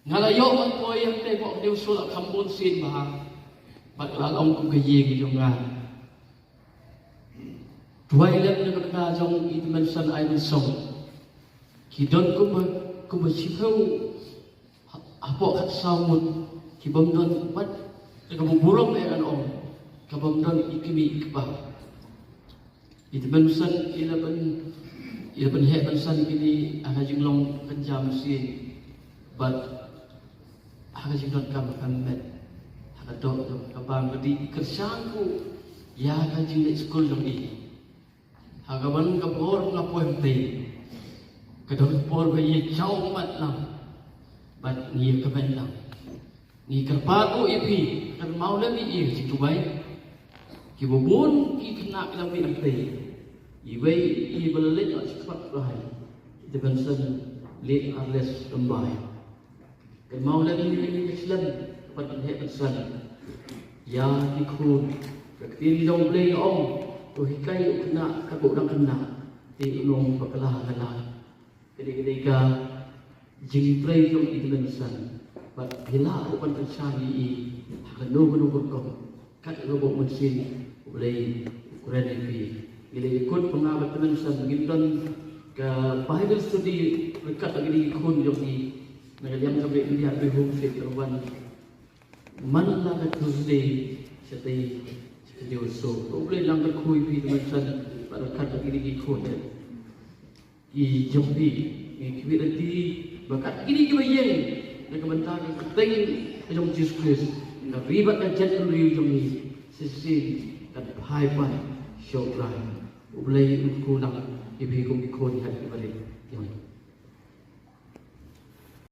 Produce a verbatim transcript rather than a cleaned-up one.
Nga la ïoh ban poi ïa kane ka bok hynñiew shuh la kham bun sien bha. Bad la long kum ka ïing jong nga. Duwai lem na ka bynta jong i Tymmen San Ai Mynsong. Ki don kumba, kumba shiphew ha, hapoh khatsaw ngut ki bym don pat da kaba burom, eh, ngan ong, ka bym don i kmie i kpa. I Tymmen San i la pyn, i la pynheh pynsan ïa kine ha ka jinglong kynja mynsiem bad ha ka jingdonkam ha ka met, ha ka doh jong ka bam ka dih, i kyrshan ruh ïa ka jingleit skul jong i. Ha kaban ka por nga poi hangtei, ka don ka por ba i ïa jaw ummat lang bad ngi ïa kmen lang. Ngi kyrpad ruh ïa phi, kynmaw lem ïa i ha jingduwai. Kiba bun ki khynnah ki la mih hangtei. Iwei i ba la leit noh shakhmat Blai, i Tymmen San leit arrest Rymbai. Kynmaw lem ïa i ka shlem bad pynheh pynsan ïa ki khun. Ka ktien jong U Blei ka ong, to hikai u khynnah katba u dang khynnah, te u nongpakla ha ka lad. Kane ka dei ka jingtrei jong i Tymmen San. Bad phi lah ruh ban kyrshan ïa i ha kano kano ka rukom, kat kaba u Mynsiem U Blei u kren ïa phi. Ngi la ïakut ma nga bad Tymmen San, ngim don ka Bible study ryngkat bad kine ki khun jong ngi na ka liang ka Beit Indian Bihung State Urban. Man la ka Tuesday shatei sha ka Jingïaseng. U Blei un kyrkhu ïa phi Tymmen San bad ryngkat bad kine ki khun ki jong phi. Ngi khmih lynti ba kat kine kiba ïeng na ka bynta ka kyrteng ka jong U Jisu Khrist, ka ri bad ka jaitbynriew jong ngi shisien kan phai pat sha U Trai. U Blei un kyrkhu lang ïa phi kum ki khun ïa ki barit. Amen.